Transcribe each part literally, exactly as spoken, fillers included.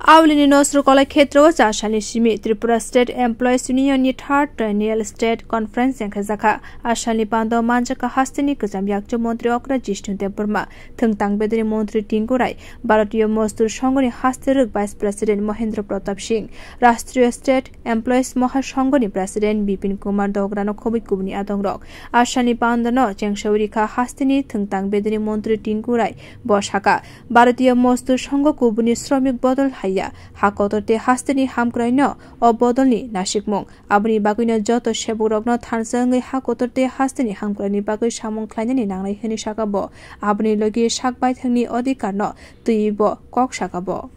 Aulini Nosru Kolai Khetrao Chasalni Simi Tripura State Employees Union ni Third Triennial State Conference wngkha jakha. Asalni pando manjaka hasteni kwcham yakchu montri okra Jishnu Debbarma, thwngtang bedeni montri Tinku Rai, Bharatiya Mosdur Songhoni haste rwk Vice President Mohendra Pratap Singh, Rashtriya State Employees Mahasonghoni President Bipin Kumar Dograno khobwi kubuni adongrok. Asalni pandano chengsawi rikha hasteni thwngtang bedeni montri Tinku Rai. Bo sakha, Bharatiya Mosdur Songho kubuni sromik bodol haiya, ha kotor tei hasteni hamkraino o bodolni nasikmung. Aboni bagwino joto sebukrokno thansa wngwi ha kotor tei hasteni hamkraini bagwi samung khlainani nangnai hwnwi sakha bo. Aboni logi sak baithangni odhikarno twiwi bo kok sakha bo.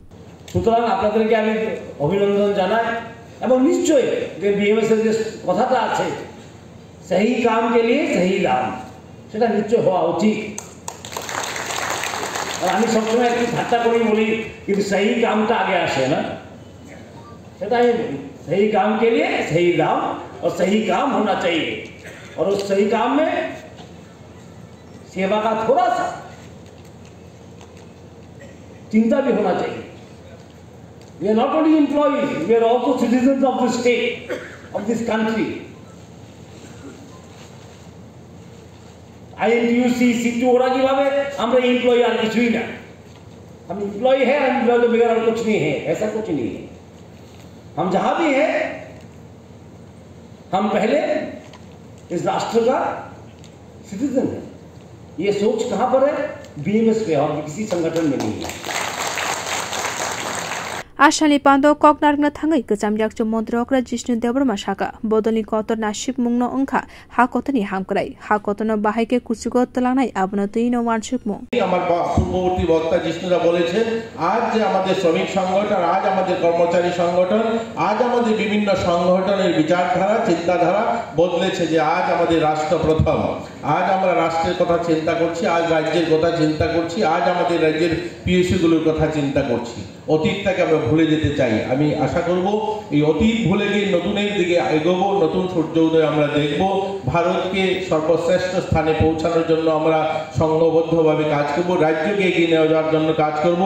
সুতরাং আপনাদেরকে আমি অভিনন্দন জানাই এবং নিশ্চয়ই যে বিএমএস এর যে কথাটা আছে, সহি কাম কে লিয়ে সহি দাম, সেটা নিশ্চয় হওয়া উচিত। আর আমি সবসময় একটু ঠাট্টা করি বলি, কিন্তু সহি কামটা আগে আসে না, সেটাই বলি। সহি কাম কে লিয়ে সহি দাম, আর সহি কাম হোনা চাইয়ে, আর উস সহি কাম মে সেবা কা থোড়া সা চিন্তা ভি হোনা চাইয়ে। We are not only employees, we are also citizens of this state, of this country. INTUC, CITU ওরা যেভাবে, আমরা এমপ্লয়ি আর কিছুই না। हम एम्प्लॉय है, हम एम्प्लॉय के बगैर और कुछ नहीं है, ऐसा कुछ नहीं है। हम जहाँ भी हैं, हम पहले इस राष्ट्र का सिटीजन है। ये सोच कहाँ पर है? बीएमएस पे और किसी संगठन में नहीं है। Asalni pando kok narwkna thangwi kwcham yakchu montri okra Jishnu Debbarma sakha, bodolni kotor nasikmungno wngkha ha kotorni hamkrai, ha kotorno bahai khe kuchugo twlangnai abono twino wansukmung. আমার বা-, পূর্ববর্তী বক্তা জিষ্ণুদা বলেছেন, আজ যে আমাদের শ্রমিক সংগঠন, আজ আমাদের কর্মচারী সংগঠন, আজ আমাদের বিভিন্ন সংগঠনের বিচারধারা, চিন্তাধারা বদলেছে, যে আজ আমাদের রাষ্ট্র প্রথম। আজ আমরা রাষ্ট্রের কথা চিন্তা করছি, আজ রাজ্যের কথা চিন্তা করছি, আজ আমাদের রাজ্যের পিএসইউগুলোর কথা চিন্তা করছি। অতীতটাকে আমরা ভুলে যেতে চাই। আমি আশা করব এই অতীত ভুলে গিয়ে নতুনের দিকে এগোবো, নতুন সূর্য উদয় আমরা দেখব। ভারতকে সর্বশ্রেষ্ঠ স্থানে পৌঁছানোর জন্য আমরা সংঘবদ্ধভাবে কাজ করব, রাজ্যকে এগিয়ে নিয়ে যাওয়ার জন্য কাজ করব।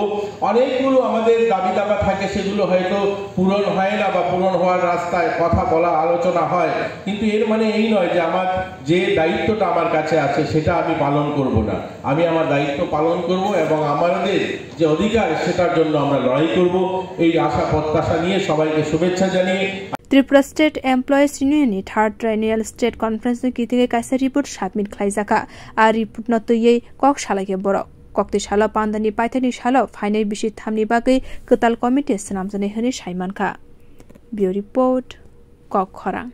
অনেকগুলো আমাদের দাবি দাবা থাকে, সেগুলো হয়তো পূরণ হয় না বা পূরণ হওয়ার রাস্তায় কথা বলা, আলোচনা হয়, কিন্তু এর মানে এই নয় যে আমার যে দায়িত্বটা আমার কাছে আছে সেটা আমি পালন করব না। আমি আমার দায়িত্ব পালন করব এবং আমাদের যে অধিকার সেটার জন্য আমরা লড়াই করব। এই আশা প্রত্যাশা নিয়ে সবাইকে শুভেচ্ছা জানিয়ে Tripura State Employees Union ni Third Triennial State Conference ni kitingwi kaisa report submit khlaijakha. A report no twiwi kok salaikha borok. Kokti salo pandani paithakni salo phainai bisi thamni bagwi kwtal committee swnamjaknai hwnwi saimankha. Bureau Report, Kok Khorang.